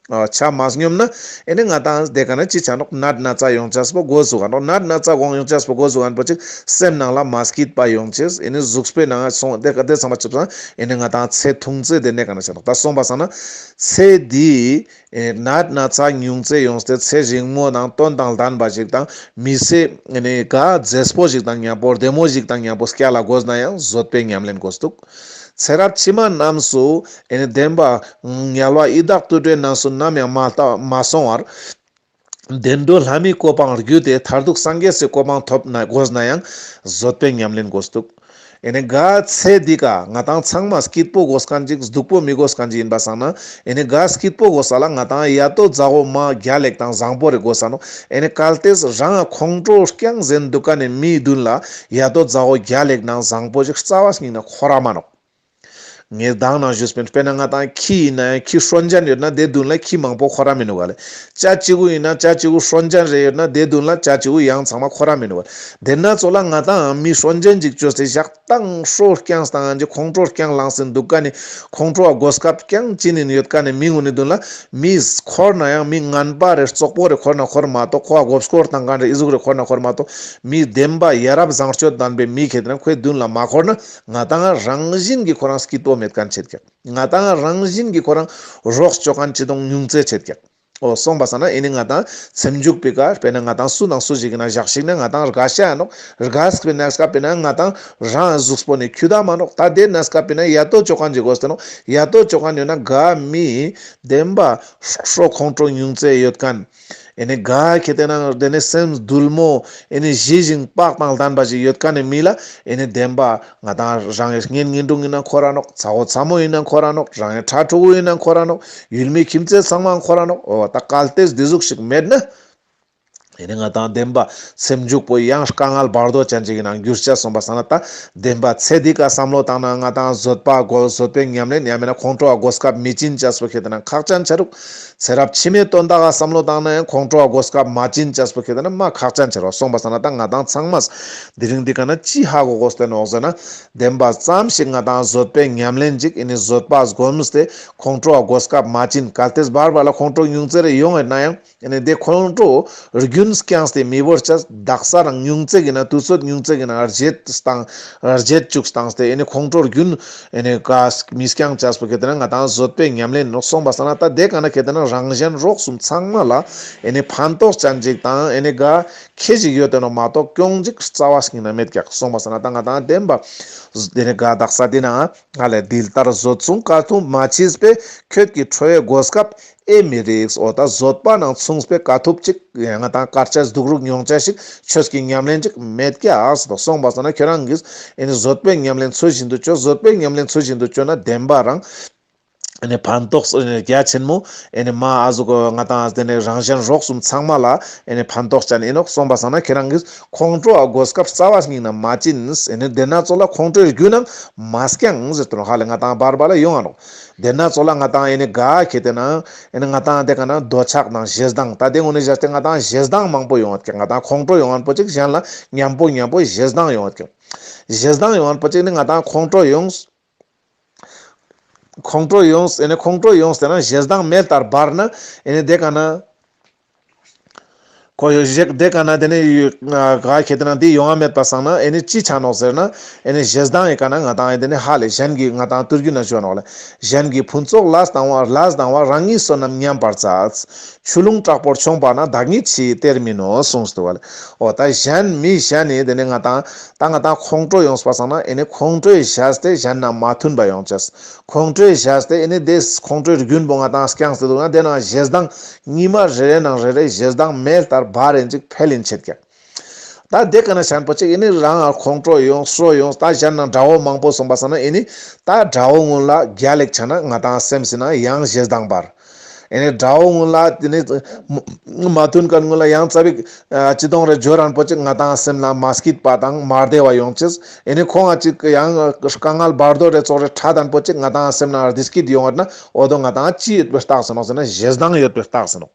ཆ་མ་སྙོམས་ན་ཨེ་ནི་ང་དང་དེ་ཀ་ན་ཅི་ཆ་ནོག་ནད་ན་ཚ་ཡོང་ཅེས་པོ་འགོ་ཚུགས་ཀ་ནོག་ནད་ན་ཚ་འགོ་ཡོང་ཅེས་པོ་འགོ་ཚུགས་ཀ་ནོག་པོ་ཅིག་སེམས་ནང་ལ་མ་སྐྱིད་པ་ཡོང་ཅེས། ཨེ་ནི་གཟུགས་པོའི་ནང་སོང་དེ་ཀ་དེ་ཚང་མ་ཆུབ་སང་ཨེ་ནི་ང་དང་ཚེ་ཐུང་ཚེ་དེ་ནས་ཀ་ན་ཆ་ནོག་ད་སོང་པ་སང་ན་ཚེ་འདི་ཨེ་ནད་ན་ཚ་ཉུང་ཚེ་ཡོངས་ཏེ་ཚེ་རིང་མོ་དང་དོན་དང་ལྡན་པ་ཞིག་དང་མི་ཚེ་ཨེ་ནི་ག་མཛེས་པོ་ཞིག་དང་མཉམ་པོ་བདེ་མོ་ཞིག་དང་མཉམ་པོ་སྐྱལ་ལ་དགོས་ན་ཡང་བཟོད་པའི་ཉམས་ལེན་དགོས་འདུག་ཚེ་རབས་ཕྱི་མ་རྣམས་སུ་ཨེ་ནི་བདེན་པ་དམྱལ་བ་ཡི་དྭགས་དུད་འགྲོའི་གནས་སུ་ནམ་ཡང་མ་ལྟ་མ་སོང་བར། བདེ་འགྲོ་ལྷ་མིའི་གོ་འཕང་བརྒྱུད་དེ་མཐར་ཐུག་སངས་རྒྱས་སི་གོ་འཕང་ཐོབ་ན་དགོས་ན་ཡང་བཟོད་པའི་ཉམས་ལེན་དགོས་འདུག་ཨེ་ནི་ག་ཚེ་འདི་ཀ་ང་ཏང་ཚང་མ་སྐྱིད་པོ་དགོས་མཁན་ཅིག་སྡུག་པོ་མི་དགོས་མཁན་ཅིག་ཡིན་པ་སང་ན། ཨེ་ནི་ག་སྐྱིད་པོ་དགོས་ས་ལ་ང་ཏང་ཡ་ཏོ་མཛའ་བོ་མ་རྒྱལ་ལེགས་དང་བཟང་པོ་རེ་དགོས་ས་ནོག་ཨེ་ནི་གལ་ཏེ་རང་ཁོང་ཁྲོ་རྐྱང་ཟེན་འདུག་ག་ནི་མིའི་མདུན་ལ་ཡ་ཏོ་མཛའ་བོ་རྒྱལ་ལེགས་དང་བཟང་པོ་ཞིག་རྩ་བ་ཉིད་ནས་འཁོར་ར་མ་ནོག་ངས་མདང་ནང་ཞུས་པིན། དཔེར་ན་ང་ཏང་ཁྱི་ཡིན་ན་ཡང་ཁྱི་སྲོན་ཅན་ཡོད་ན་དེ་མདུན་ལ་ཁྱི་མང་པོ་འཁོར་ར་མི་ནུག་ག་ལེ། བྱ་གཅིག་པུ་ཡིན་ན་བྱ་གཅིག་པུ་སྲོན་ཅན་རེ་ཡོད་ན་དེ་མདུན་ལ་བྱ་གཅིག་པུ་ཡང་ཚང་མ་འཁོར་ར་མི་ནུག་ག་ལེ། དེ་ན་ཚོ་ལ་ང་ཏང་མི་སྲོན་ཅན་ཅིག་བཅོས་ཏེ་བཞག་སྟེ་ཁོང་ཁྲོ་རྐྱང་སྟེ་ཁོང་ཁྲོ་རྐྱང་ལངས་ཏེ་འདུག་ག་ནི་ཁོང་ཁྲོ་བ་གོ་སྐབས་རྐྱང་ཅི་ནི་ཡོད་ག་ནི་མི་ངུ་ནི་མདུན་ལ་མི་འཁོར་ན་ཡང་མི་ངན་པ་རེ་རྩོག་པོ་རེ་འཁོར་ན་འཁོར་མ་གཏོགས་ཁོ་བ་མགོ་སྐོར་བཏང་མཁན་རེ་ཨི་ཟུག་རེ་འཁོར་ན་འཁོར་མ་གཏོགས་མི་བདེན་པ་ཡ་རབས་བཟང་སྤྱོད་ལྡན་པའི་མི་ཁེ་དེ་ན་ཁོའི་མདུན་ལ་མ་འཁོར་ན། ང་ཏང་རང་བཞིན་གྱི་ཁོ་རང་སྐྱིད་པོ་མེད་མཁན་ཆེད་ཀྱག་ང་ཏང་རང་བཞིན་གྱི་ཁོ་རང་རོགས་བཅོ་མཁན་ཅི་དང་ཉུང་ཙེ་ཆེད་ཀྱག་འོ་སོང་པ་སང་ན་ཨེ་ནི་ང་ཏང་སེམས་འཇུག་པའི་ཀ་དཔེར་ན་ང་ཏང་སུ་དང་སུ་ཞིག་ཡིན་ན་བཞག་ཞིག་ན་ང་ཏང་རྒ་ཤ་ཡ་ནོག་རྒ་སྐབས་ན་སྐབས་པའི་ན་ང་ཏང་རང་གཟུགས་པོ་ནི་ཁྱུ་ད་མ་ནོག་ད་དེ་ན་སྐབས་པའི་ན་ཡ་ཏོ་བཅོ་མཁན་ཅིག་དགོས་ཏེ་ནོག་ཡ་ཏོ་བཅོ་མཁན་ཡོད་ན་ག་མི་བདེན་པ་ཁྲོ་ཁོང་ཁྲོ་ཉུང་ཙེ་ཡོད་མཁན། ཨེ་ནི་ག་ཁེ་དེ་ན་དེ་ནི་སེམས་དུལ་མོ་ཨེ་ནི་ཞི་ཞིང་བག་དང་ལྡན་པ་ཞིག་ཡོད་མཁན་ནི་མི་ལ་ཨེ་ནི་བདེན་པ་ང་ཏང་རང་གི་གཉེན་ཉེ་འབྲུ་ཡིན་ན་འཁོར་ར་ནོག་ཚ་བོ་ཚ་མོ་ཡིན་ན་འཁོར་ར་ནོག་རང་གི་ཕྲུ་གུ་ཡིན་ན་འཁོར་ར་ནོག་ཡུལ་མི་ཁྱིམ་མཚེས་ཚང་མ་འཁོར་ར་ནོག་འོ་ད་གལ་ཏེ་འདི་ཟུག་ཞིག་མེད་ན། ཨེ་ནི་ང་ཏང་བདེན་པ་སེམས་འཇུག་པོ་ཡང་དཀའ་ངལ་བར་དོ་ཅན་ཅིག་གི་ནང་འགྱུར་ཆ་སོང་པ་སང་ན་ད་བདེན་པ་ཚེ་འདི་ཀ་བསམ་བློ་བཏང་ན་ང་ཏང་བཟོད་པ་དགོས། བཟོད་པའི་ཉམས་ལེན་ཡང་མེད་ན་ཁོང་ཁྲོ་བ་གོ་སྐབས་མི་ཅིན་ཅས་པོ་ཁེ་དེ་ན་ཁག་ཅན་ཆ་རུག་ཚེ་རབས་ཕྱི་མའི་དོན་དག་ག་བསམ་བློ་བཏང་ན་ཡང་ཁོང་ཁྲོ་བ་གོ་སྐབས་མ་ཅིན་ཅས་པོ་ཁེ་དེ་ན་མ་ཁག་ཅན་ཆ་རུག་སོང་པ་སང་ན་ད་ང་ཏང་ཚང་མས་དེ་རིང་འདི་ཀ་ན་ཅི་ཧ་གོ་དགོས་ཏེ་ནོག་ཟེར་ན། བདེན་པ་ཙམ་ཞིག་ང་ཏང་བཟོད་པའི་ཉམས་ལེན་ཅིག་ཨེ་ནི་བཟོད་པ་སྒོམས་ཏེ་ཁོང་ཁྲོ་བ་གོ་སྐབས་མ་ཅིན་གལ་ཏེ་བར་བར་ལ་ཁོང་ཁྲོ་ཉུང་ཙེ་རེ་ཡོང་ཡོད་ན་ཡང་། ཨེ་ནི་དེ་ཁོང་ཁྲོ་རྒྱུན་བསྐྱངས་ཏེ་མི་བོར་ཅས་དག་ས་རང་ཉུང་ཙེ་གི་ན་དུས་ཚོད་ཉུང་ཙེ་གི་ན་རྗེད་བཏང་རྗེད་བཅུག་བཏང་སྟེ་ཨེ་ནི་ཁོང་ཁྲོ་རྒྱུན་ཨེ་ནི་ག་མི་བསྐྱང་ཅས་པོ་ཁེ་དེ་ན་ང་ཏང་བཟོད་པའི་ཉམས་ལེན་ནོག་སོང་པ་སང་ན་ད་དེ་ཀ་ན་ཁེ་དེ་ན་རང་གཞན་རོགས་གསུམ་ཚང་མ་ལ་ཨེ་ནི་ཕན་ཐོགས་ཅན་ཅིག་དང་ཨེ་ནི་ག་ཁེ་ཞིག་ཡོད་དེ་ནོག་མ་གཏོགས་གྱོང་ཅིག་རྩ་བ་ཉིད་ན་མེད་ཀྱག་སོང་པ་སང་ན་ད་ང་ཏང་བདེན་པ་དེ་ནི་ག་དག་ས་དེ་ན་ང་ལས་འདི་ལྟར་བཟོད་མཚུངས་དཀའ་ཐུབ་མ་མཆིས་པས་ཁྱོད་ཀྱི་ཁྲོ་བའི་གོ་སྐབས་ཨེ་མི་རིགས། འོ་ད་བཟོད་པ་ནང་མཚུངས་པའི་དཀའ་ཐུབ་ཅིག་ཡང་ང་ཏང་དཀའ་ཆ་སྡུག་རུག་མྱོང་ཆ་ཞིག་ཆོས་ཀྱི་ཉམས་ལེན་ཅིག་མེད་ཀྱག་ཟེར་དོ། སོང་པ་སང་ན་ཁྱོད་རང་གིས་ཨེ་ནི་བཟོད་པའི་ཉམས་ལེན་ཚུལ་བཞིན་དུ་བཅོ། བཟོད་པའི་ཉམས་ལེན་ཚུལ་བཞིན་དུ་བཅོ་ན་བདེན་པ་རང་ཨེ་ནི་ཕན་ཐོགས་ཨེ་ནི་རྒྱ་ཆེན་མོ་ཨེ་ནི་མ་ཨ་ཟུག་གི་ང་ཏང་དེ་ནི་རང་གཞན་རོགས་གསུམ་ཚང་མ་ལ་ཨེ་ནི་ཕན་ཐོགས་ཅན་ཨིན་ནོག་སོང་པ་སང་ན་ཁྱོད་རང་གིས་ཁོང་ཁྲོ་བ་གོ་སྐབས་རྩ་བ་ཉིད་ན་མ་ཅིན། ཨེ་ནི་དེ་ན་ཚོ་ལ་ཁོང་ཁྲོའི་རྒྱུ་ནང་མ་བསྐྱང་ཟེར་དུ་ནོག་ཧ་ལས་ང་ཏང་བར་བར་ལ་ཡོང་ང་ནོག་དེ་ན་ཚོ་ལ་ང་ཏང་ཨེ་ནི་ག་ཁེ་དེ་ན་ཨེ་ནི་ང་ཏང་དེ་ཀ་ན་འདོད་ཆགས་དང་ཞེ་སྡང་ད་དེ་ངོ་ནས་བཞག་སྟེ་ང་ཏང་ཞེ་སྡང་མང་པོ་ཡོང་བ་ཀྱག་ང་ཏང་ཁོང་ཁྲོ་ཡོང་ངན་པོ་ཅིག་གཞན་ལ་མཉམ་པོ་མཉམ་པོ་ཞེ་སྡང་ཡོང་བ་ཀྱག་ཞེ་སྡང་ཡོང་ངན་པོ་ཅིག་ནི་ང་ཏང་ཁོང་ཁྲོ་ཡོང་ཁོང་ཁྲོ་ཡོངས་ཨེ་ནི་ཁོང་ཁྲོ་ཡོངས་ཏེ་ན་ཞེ་སྡང་མེ་ལྟར་འབར་ན་ཨེ་ནི་དེ་ཀ་ན་ཁོ་ཡོ་ཞེ་དེ་ཀ་ན་དེ་ནི་ག་ཁེ་དེ་ན་དེ་ཡོང་བ་མེད་པ་སང་ན་ཨེ་ནི་ཅི་ཆ་ནོག་ཟེར་ན་ཨེ་ནི་ཞེ་སྡང་ཡི་ཀ་ན་ང་ཏང་ཨེ་དེ་ནི་ཧ་ལས་གཞན་གྱི་ང་ཏང་དུར་རྒྱུ་ན་ཞོ་ནོག་ལ་གཞན་གྱི་ཕུན་ཚོགས་ལ་སྡང་བ་ལ་སྡང་བ་རང་ཉིད་བསོད་ནམས་ཉམས་པར་བྱ། ཆུ་ཀླུང་དྲག་པོར་མཆོངས་པ་ན་བདག་ཉིད་ཕྱིའི་གཏེར་མིན་ནོ་གསུངས་ཏེ་བ་ལེ། འོ་ད་གཞན་མི་གཞན་ནི་དེ་ནི་ང་ཏང་ད་ང་ཏང་ཁོང་ཁྲོ་ཡོངས་པ་སང་ན་ཨེ་ནི་ཁོང་ཁྲོའི་བཞག་སྟེ་གཞན་ན་མ་མཐུན་པ་ཡོང་ཅེས། ཁོང་ཁྲོའི་བཞག་སྟེ་ཨེ་ནི་དེ་ཁོང་ཁྲོའི་རྒྱུན་པོ་ང་ཏང་བསྐྱངས་ཏེ་འདུག་ན་དེ་ན་ཞེ་སྡང་ཉི་མ་རེ་རེ་ནང་རེ་རེ་ཞེ་སྡང་མེ་ལྟར་འབར་ཨིན་ཅིག་འཕེལ་ཨིན་ཆེད་ཀྱག་ད་དེ་ཀ་ན་ཤན་པོ་ཅིག་ཨེ་ནི་རང་ཁོང་ཁྲོ་ཡོངས་ཁྲོ་ཡོངས་ད་གཞན་ན་དགྲ་བོ་མང་པོ་སོང་པ་སང་ན་ཨེ་ནི་ད་དགྲ་བོ་ངུན་ལ་རྒྱལ་ལེགས་ཆ་ན་ང་ཏང་སེམས་སི་ན་ཡང་ཞེ་སྡང་འབར། ཨེ་ནི་དགྲ་བོ་ངུན་ལ་དེ་ནི་མ་མཐུན་མཁན་ངུན་ལ་ཡང་ཙ་པིག་ཅི་དོང་རེ་འཇོ་རན་པོ་ཅིག་ང་ཏང་སེམས་ན་མ་སྐྱིད་པ་དང་མ་བདེ་བ་ཡོང་ཅེས། ཨེ་ནི་ཁོང་ང་ཅིག་ཡང་དཀའ་ངལ་བར་དོ་རེ་ཙོག་རེ་ཕྲད་དན་པོ་ཅིག་ང་ཏང་སེམས་ན་བདེ་སྐྱིད་ཡོང་བ་ན་འོ་དོ་ང་ཏང་ཅི་ཡོད་པའི་རྟགས་སུ་ནོག་ཟེར་ན་ཞེ་སྡང་ཡོད་པའི་རྟགས་སུ་ནོག་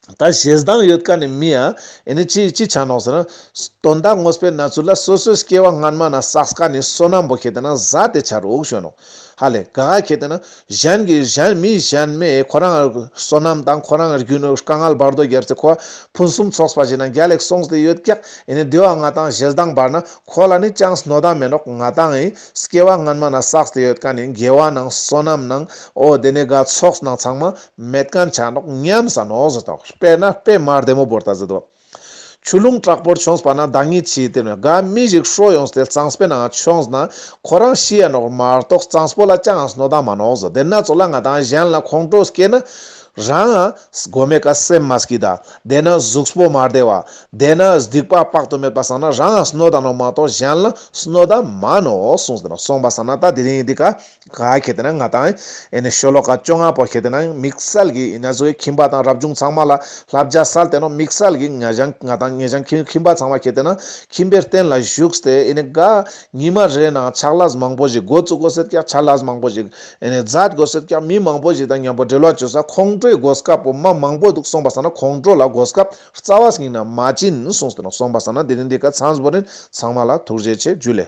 ད་ཞེ་སྡང་ཡོད་མཁན་ནི་མི་ཡ་ཨེ་ནི་ཅི་ཅི་ཆ་ནོག་ཟེར་ན། དོན་དག་ངོས་པོའི་གནས་ཚུལ་ལ་སོ་སོའི་སྐྱེ་བ་སྔན་མ་ན་བསགས་མཁན་ནི་བསོད་ནམས་པོ་ཁེ་དེ་ན་ཟད་དེ་ཆ་རུག་ཞུ་ནོག་ཧ་ལས་ག་ཁེ་དེ་ན་གཞན་གྱི་གཞན་མི་གཞན་མས་ཁོ་རང་བསོད་ནམས་དང་ཁོ་རང་རྒྱུ་ནོར་དཀའ་ངལ་བར་དོ་རྒྱབ་སྟེ་ཁོ་ཕུན་སུམ་ཚོགས་པ་ཞིག་ན་རྒྱལ་ལེགས་སོང་སྟེ་ཡོད་ཀྱག་ཨེ་ནི་དེ་བ་ང་ཏང་ཞེ་སྡང་འབར་ན་ཁོ་ལ་ནི་ཅང་གནོད་ད་མེད་ནོག་ང་ཏང་ཨེ་སྐྱེ་བ་སྔན་མ་ན་བསགས་ཏེ་ཡོད་མཁན་ནི་དགེ་བ་ནང་བསོད་ནམས་ནང་འོ་དེ་ནི་ག་ཚོགས་ནང་ཚང་མ་མེད་མཁན་ཆ་ནོག་ཉམས་ས་ནོག་ཟེར་དོ། དཔེར་ན་དཔེ་མ་བདེ་མོ་བོར་ད་ཟེར་དོ། ཆུ་ཀླུང་དྲག་པོར་མཆོངས་པ་ན་བདག་ཉིད་འཆི། དེ་ནི་ག་མི་ཞིག་ཤོ་ཡོངས་ཏེ་གཙང་པོའི་ནང་མཆོངས་ན་ཁོ་རང་ཤི་ཡ་ནོག་མ་གཏོགས་གཙང་པོ་ལ་ཅང་གནོད་ད་མ་ནོག་ཟེར། དེ་ན་ཙོགས་ལ་ང་དང་གཞན་ལ་ཁོང་ཁྲོ་སྐྱེས་ན་རང་ང་མགོ་མའི་ཀ་སེམས་མ་སྐྱིད་ད། དེ་ན་གཟུགས་པོ་མ་བདེ་བ། དེ་ན་སྡིག་པ་དཔག་ཏུ་མེད་པ་སང་ན་རང་ང་གནོད་ད་ནོག་མ་གཏོགས་གཞན་ལ་གནོད་ད་མ་ནོག་གསུངས་ཏེ་ནོག། སོང་པ་སང་ན་ད་དེ་རིང་འདི་ཀ་ག་ཁེ་ཏེ་ན་ང་དང་ཨེ་ནི་ཤོ་ལོ་ཀ་བཅོ་ལྔ་པོ་ཁེ་ཏེ་ན་དམིགས་བསལ་གྱི་ཨེ་ན་ཟུག་ཁྱིམ་པ་དང་རབ་བྱུང་ཚང་མ་ལ་བསླབ་བྱ་སལ་ཏེ་ནོག། དམིགས་བསལ་གྱི་ང་ཞང་ང་དང་ང་ཞང་ཁྱིམ་ཁྱིམ་པ་ཚང་མ་ཁེ་ཏེ་ན་ཁྱིམ་པའི་རྟེན་ལ་བཞུགས་ཏེ་ཨེ་ནི་ག་ཉི་མ་རེ་ནང་ཕྱག་ལས་མང་པོ་ཞིག་འགོ་བཙུགས་དགོས་ཟེར་ཀྱག། ཕྱག་ལས་མང་པོ་ཞིག་ཨེ་ནི་མཛད་དགོས་ཟེར་ཀྱག། མི་མང་པོ་ཞིག་དང་མཉམ་པོ་འབྲེལ་བ་བཅོས་ས་ཁོང་ཁྲོའི་གོ་སྐབས་པོ་མ་མང་པོ་འདུག། སོང་པ་སང་ན་ཁོང་ཁྲོ་ལ་གོ་སྐབས་རྩ་བ་ཉིད་ནས་མ་བྱིན་གསུངས་ཏེ་ནོག། སོང་པ་སང་ན་དེ་རིང་འདི་ཀ་ཚང་བོ་རིན་ཚང་མ་ལ་ཐུགས་རྗེ་ཆེ། ཇུ་ལེ།